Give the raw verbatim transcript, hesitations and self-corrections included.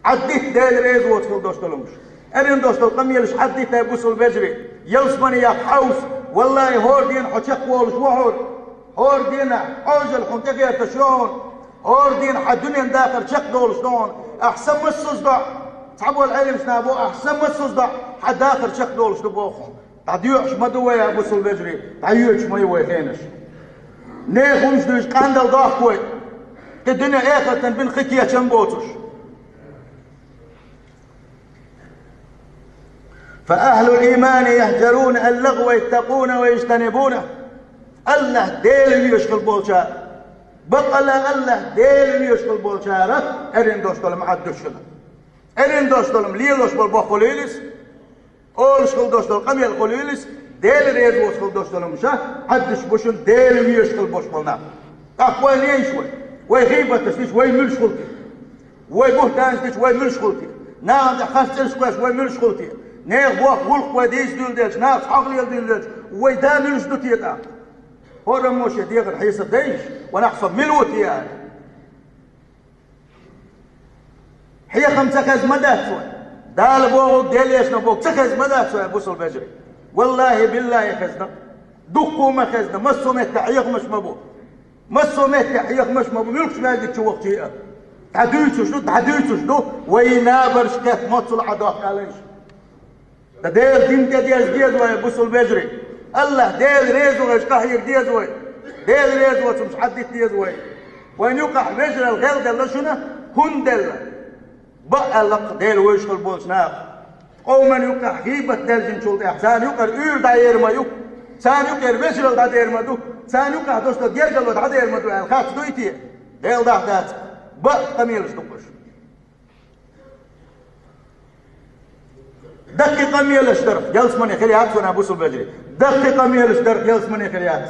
Хьаддитта Дела реза воцуш хила долуш долу хӀумнаш. Эрна долуш долу къамелаш хьаддитта, бусалба вежарий. Ялсамане яккха хьовса, валлахӀи, хӀора дийнахь хьо чекхволуш ву хьуна. ХӀора дийнахь Ӏожалла хьуна тӀехӀоьттуш ю хьуна. ХӀора дийнахь хьан дуьненан дахар чекхдолуш ду хьуна. Ахь са массаза доӀа. Цхьаболу Ӏеламнаха боху, ахь са массаза доӀа, хьан дахар чекхдолуш ду боху хьуна. ДӀадоьӀуш ма ду вай, бусалба вежарий, дӀайоьдуш ма ю вай хенаш. Нехан хӀумнаш дуьйцуш къандал дохку вай. Кхин дуьне-эхартан бина кхин кечам боцуш. فأهل الإيمان يهجرون اللغو ويتقونه ويجتنبونه. АллахӀ Дела везаш хила болчара, бакъалла АллахӀ Дела везаш хила болчара эрна долуш долу хӀума Ӏаддуш хила. Эрна долуш долу хӀума лелош болу бохам хуьлийла иза, олуш хила долуш долу къамел хуьлийла иза, Дела реза воцуш хила долуш долу хӀума ша Ӏаддуш бу шуна Дела везаш хила болуш болу нах. ТӀаккха вай лен йиш вай, вай гӀийбаташ дича, вай муьлш хуьлу те? Вай буьхтанаш дича, вай муьлш хуьлу те? Нахана тӀехь харц цӀераш кхоьссича, вай муьлш хуьлу те? Нехан бохам гӀуллакх вай дийца дуьйладелча, наха цхьаъ леладуьйладелча, вай да муьлш ду те тӀаккха? ХӀораммо шен дегӀан хьесап дай йиш, ванах со мила ву те аьлла. Хьехам ца хеза ма дац вай. Дала бохург, Делан Элчано бохург ца хеза ма дац вай, бусалба вежарий. ВаллахӀи, биллахӀи, хезна. Дуккха а ма хезна, массо а меттехь хьехамаш ма бу. Массо а меттехь хьехамаш ма бу, муьлххачу маьждиг чу вахча а. ДӀадуьйцуш ду, дӀадуьйцуш ду, вайн набарш кхетта моццул Ӏадохкуш аьлла иштта. Ткъа Делан дин тӀедерза деза вай, бусалба вежарий. АллахӀ Дела реза ву хилча къахьега деза вай. Дела реза воцу хӀумнаш хьаддита деза вай. Вайн юкъахь вежаралла гӀелделла шуна, хӀунда делла? Бакъ аьлла-кх Дела вевзаш хила болчу наха. Къоман юкъахь гӀийбат даьржинчул тӀаьхьа, царна юкъара уьйр дӀаер ма ю, царна юкъара вежаралла дӀадер ма ду, царна юкъахь долуш долу гергарло дӀадер ма ду аьлла хац дуй те? Делан дахь дац, бакъ къамелаш ду-кх уьш. Даккхий къамелаш дарх ялсамане хир яц вайн, бусалба вежарий. Даккхий къамелаш дарх ялсамане хир яц.